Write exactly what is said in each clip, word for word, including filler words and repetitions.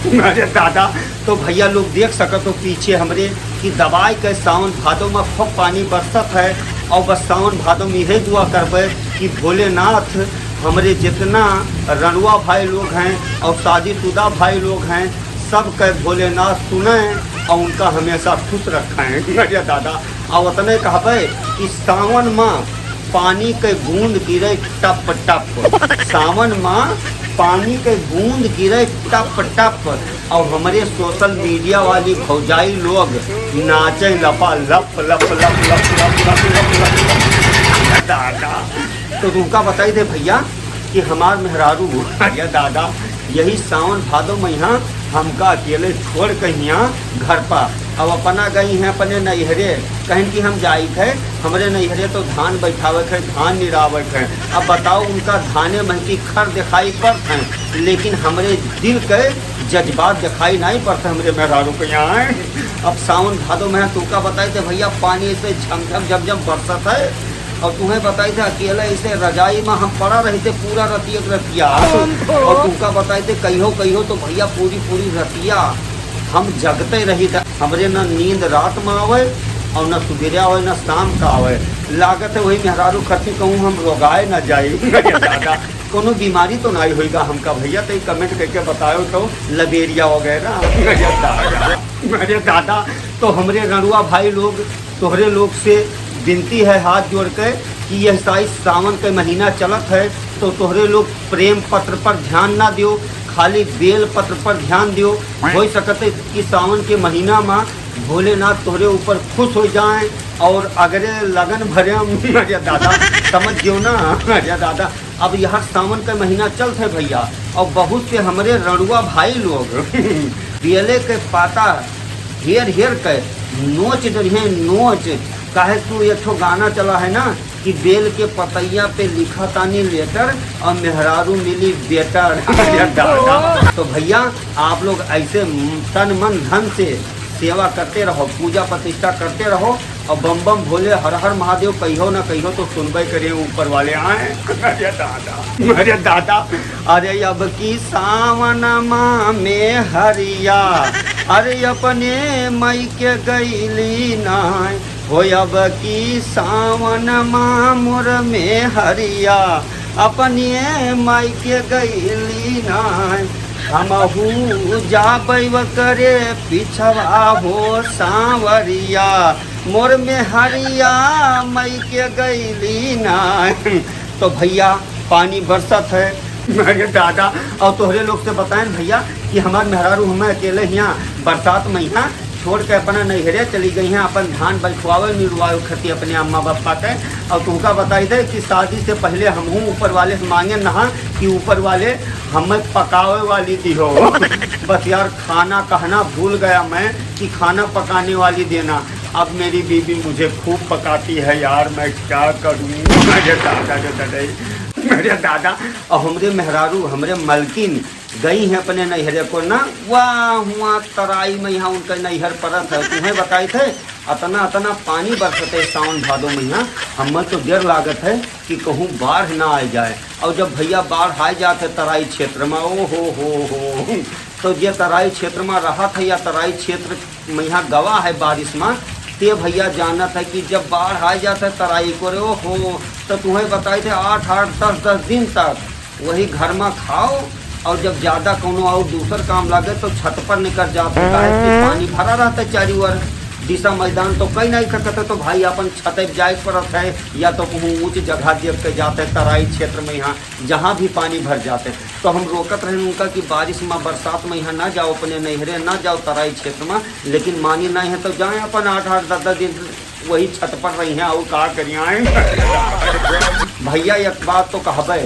अरे दादा, तो भइया लोग देख सकत हो पीछे हमरे कि दबाइ के सावन भादो में खूब पानी बरसत है। और बस सावन भादो में यही दुआ करबे कि भोलेनाथ हमरे जितना रंडवा भाई लोग हैं और शादीशुदा भाई लोग हैं, सबके भोलेनाथ सुने और उनका हमेशा खुश रखें। अरे दादा, और उतने कहबे कि सावन में पानी के बूंद गिरे टप टप, सावन में पानी के बूंद गिरे टप टप, और हमरे social media वाली भौजाई लोग नाचे लपा लप, लप, लप। दादा, तो तुमका बताई दे भइया कि हमार मेहरारू, अरे दादा, यही सावन भादो में यहाँ हमका अकेले छोड़ के यहाँ घर पर, अब अपना गई हैं अपने नैहरे, कहन कि हम जाइत है हमरे नैहरे तो धान बैठावे के, धान निरावे के। अब बताओ, उनका धाने में की खर दिखाई पड़त हैं, लेकिन हमरे दिल के जज्बात दिखाई नहीं पड़त हमरे मेहरारू के यहाँ। अब सावन भादो में तुमका बताई थे भइया, पानी ऐसे झमझम झमझम बरसत है, और तुम्हें बताई थे अकेले ऐसे रजाई में हम पड़ा रही थे पूरा रतिया के रतिया। और तुमका बताई थे कहियो कहियो तो भइया पूरी पूरी रतिया हम जगते रही थे, हमरे ना नींद रात में आवे और ना सुबेरे आवे ना शाम का आवे। लागत है वही मेहरारू खती कहूँ हम रोगाए ना जाई। अरे दादा, कोनो बीमारी तो नहीं होइगा हमका भइया, तो comment करके बताओ तो लबेरिया वगैरह। अरे दादा, अरे दादा, तो हमरे रंडवा भाई लोग, तोहरे लोग से विनती है हाथ जोड़ के कि यह साइज सावन के महीना चलत है, तो तोहरे लोग प्रेम पत्र पर ध्यान ना दियो, खाली बेल पत्र पर ध्यान दियो। हो सकत है कि सावन के महीना में भोलेनाथ तोहरे ऊपर खुश हो जाए और अगरे लगन भरे। अरे दादा, समझ गयो ना? अरे दादा, अब यह सावन का महीना चलत है भइया, और बहुत से हमरे रंडवा भाई लोग बेले के पाता हेर हेर के नोच डरिहे नोच। काहे तू एक ठो गाना चला है ना कि बेल के पतैया पे लिखा तानी letter और मेहरारू मिली better। अरे दादा, तो भइया आप लोग ऐसे तन मन धन से सेवा करते रहो, पूजा प्रतिष्ठा करते रहो और बम बम भोले हर हर महादेव कहियो ना कहियो तो सुनबे करे ऊपर वाले आए। अरे दादा, अरे दादा, अरे अब की सावन मा मेहरिया, अरे अपने माई के गईली नाय, हो अब की सावन मा मोर मेहरिया, अपने माई के गईली नाय, हमहू जाबै ओकरे पिछवा हो सांवरिया, मोर मेहरिया माई के गईली नाय। तो भइया, पानी बरसत है। अरे दादा, और तोहरे लोग से बताएं भइया कि हमार मेहरारू हमें अकेले हियाँ बरसात में यहाँ छोड़ के अपना नैहरे चली गई हैं, अपन धान बैठवावे निरुआवे खती अपने अम्मा बप्पा के। और तुमका बताई दे कि शादी से पहले हमहूँ ऊपर वाले से मांगे नहा कि ऊपर वाले हमें पकावे वाली दिहो। बस यार, खाना कहना भूल गया मैं कि खाना पकाने वाली देना। अब मेरी बीबी मुझे खूब पकाती है यार, मैं क्या करूँ? अरे दादा रे दादा, अरे दादा, और हमरे मेहरारू, हमरे मलकिन गई हैं अपने नैहरे को ना, वाह, हुआ तराई में यहाँ उनका नैहर परत है। तुम्हें बताई थे, अतना, अतना पानी बरसत है सावन भादो में यहाँ, हमें तो डर लागत है कि कहूँ बाढ़ ना आ जाए। और जब भइया बाढ़ आ जात है तराई क्षेत्र में, ओ हो हो हो, तो जे तराई क्षेत्र में रहत है या तराई क्षेत्र में यहाँ गवा है बारिश में, ते भइया जानत है कि जब बाढ़ आ जात है तराई को रे, ओ हो, तो तुम्हें बताई थे आठ आठ दस दस दिन तक वही घर में खाओ, और जब ज्यादा कौनो और दूसर काम लागे तो छत पर निकर जात है, काहे कि पानी भरा रहता है चारों ओर, दिशा मैदान तो कहीं नहीं सकत है, तो भाई अपन छत पर जाए पड़त है, या तो कहूँ ऊंच जगह देख के जाते तराई क्षेत्र में, यहाँ जहाँ भी पानी भर जाते। तो हम रोकत रहे उनका कि बारिश में, बरसात में यहाँ ना जाओ, अपने नैहरे ना जाओ तराई क्षेत्र में, लेकिन मानी नहीं है तो जाए अपन आठ आठ दस दस दिन वही छत पर रही हैं, और का करियाए। भइया, एक बात तो कहबे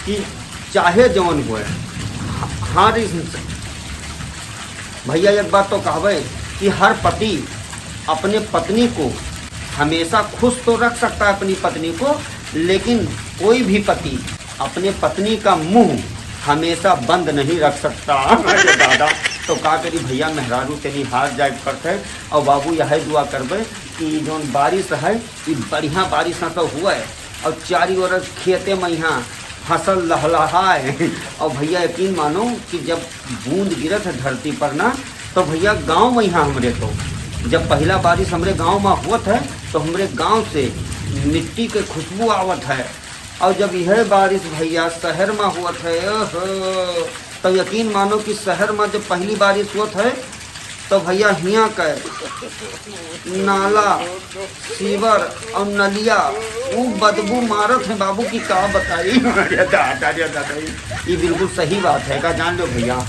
कि चाहे जौन होए, हर, भइया, एक बात तो कहबे कि हर पति अपने पत्नी को हमेशा खुश तो रख सकता है अपनी पत्नी को, लेकिन कोई भी पति अपने पत्नी का मुंह हमेशा बंद नहीं रख सकता। अरे दादा, तो का करी भइया, मेहरारू तेनी हार जाए पड़त है। और बाबू, यह दुआ करबे कि जौन बारिश है, ई बढ़िया बारिश ना तो हुए, और चारी ओर खेते में यहाँ फसल लहलहाए। और भइया, यकीन मानो कि जब बूंद गिरत है धरती पर ना, तो भइया, गाँव में यहाँ हमरे तो, जब पहिला बारिश हमरे गाँव में होत है, तो हमरे गाँव से मिट्टी के खुशबू आवत है। और जब यह बारिश भइया शहर में होत है, ओहो, तो यकीन मानो कि शहर में जब पहली बारिश होत है, तो भइया, हियाँ के नाला, सीवर और नलिया, ऊ बदबू मारत है बाबू, कि का बताई। अरे दादा, अरे दादा, ई, ई बिल्कुल सही बात है का, जान लो भइया।